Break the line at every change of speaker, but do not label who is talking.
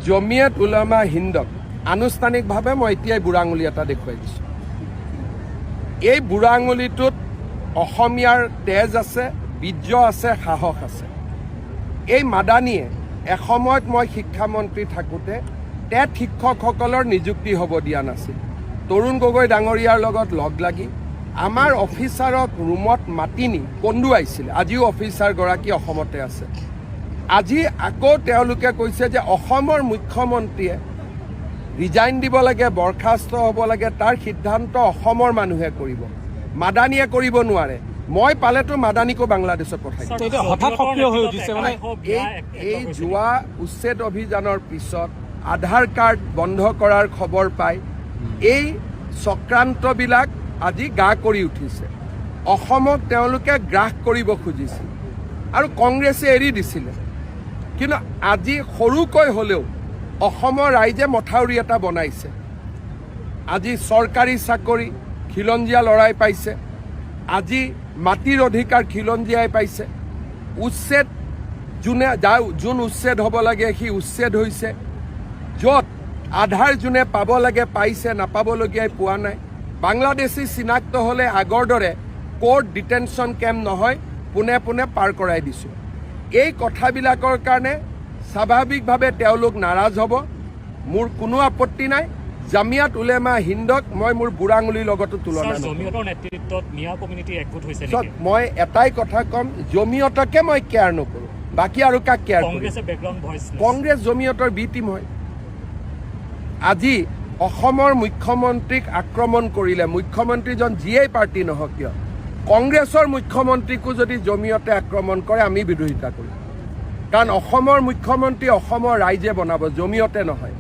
জমিয়ত উলামা হিন্দক আনুষ্ঠানিকভাৱে মই এতিয়াই বুঢ়া আঙুলি এটা দেখুৱাই দিছোঁ। এই বুঢ়া আঙুলিটোত অসমীয়াৰ তেজ আছে, বীৰ্য আছে, সাহস আছে। এই মাদানীয়ে এসময়ত মই শিক্ষামন্ত্ৰী থাকোঁতে টেট শিক্ষকসকলৰ নিযুক্তি হ'ব দিয়া নাছিল। তৰুণ গগৈ ডাঙৰীয়াৰ লগত লগ লাগি আমাৰ অফিচাৰক ৰুমত মাতি নি কন্দুৱাইছিল। আজিও অফিচাৰগৰাকী অসমতে আছে। আজি আকৌ তেওঁলোকে কৈছে যে অসমৰ মুখ্যমন্ত্ৰীয়ে ৰিজাইন দিব লাগে, বৰ্খাস্ত হ'ব লাগে, তাৰ সিদ্ধান্ত অসমৰ মানুহে কৰিব, মাদানীয়ে কৰিব নোৱাৰে। মই পালেতো মাদানীকো বাংলাদেশত পঠাই দিম।
এতিয়া হঠাৎ সক্ৰিয় হৈ উঠিছে মানে।
এই যোৱা উচ্ছেদ অভিযানৰ পিছত আধাৰ কাৰ্ড বন্ধ কৰাৰ খবৰ পাই এই চক্ৰান্তবিলাক আজি গা কৰি উঠিছে। অসমক তেওঁলোকে গ্ৰাস কৰিব খুজিছিল আৰু কংগ্ৰেছে এৰি দিছিলে। কিন্তু আজি সৰুকৈ হ'লেও অসমৰ ৰাইজে মথাউৰি এটা বনাইছে। আজি চৰকাৰী চাকৰি খিলঞ্জীয়া ল'ৰাই পাইছে, আজি মাটিৰ অধিকাৰ খিলঞ্জীয়াই পাইছে। উচ্ছেদ যোনে যা যোন উচ্ছেদ হ'ব লাগে, সি উচ্ছেদ হৈছে। য'ত আধাৰ যোনে পাব লাগে পাইছে, নাপাবলগীয়াই পোৱা নাই। বাংলাদেশী চিনাক্ত হ'লে আগৰ দৰে কোৰ্ট ডিটেনশ্যন কেম্প নহয়, পোনে পোনে পাৰ কৰাই দিছোঁ। এই কথাবিলাকৰ কাৰণে স্বাভাৱিকভাৱে তেওঁলোক নাৰাজ হ'ব। মোৰ কোনো আপত্তি নাই। জামিয়াত উলেমা হিন্দক মই মোৰ বুঢ়া আঙুলিৰ লগতো তুলনা
ছাৰ,
নকৰোঁ।
জমিয়তৰ নেতৃত্বত মিয়া কমিউনিটি একগোট হৈছে
চাওক,
নেকি?
মই এটাই কথা ক'ম, জমিয়তকে মই কেয়াৰ নকৰোঁ, বাকী আৰু কাক কেয়াৰ কৰিম?
কংগ্ৰেছে বেকগ্ৰাউণ্ড ভইচ
কংগ্ৰেছ জমিয়তৰ বি টিম হয়। আজি অসমৰ মুখ্যমন্ত্ৰীক আক্ৰমণ কৰিলে, মুখ্যমন্ত্ৰীজন যিয়েই পাৰ্টি নহওক কিয়, কংগ্ৰেছৰ মুখ্যমন্ত্ৰীকো যদি জমিয়তে আক্ৰমণ কৰে, আমি বিৰোধিতা কৰিম। কাৰণ অসমৰ মুখ্যমন্ত্ৰী অসমৰ ৰাইজে বনাব, জমিয়তে নহয়।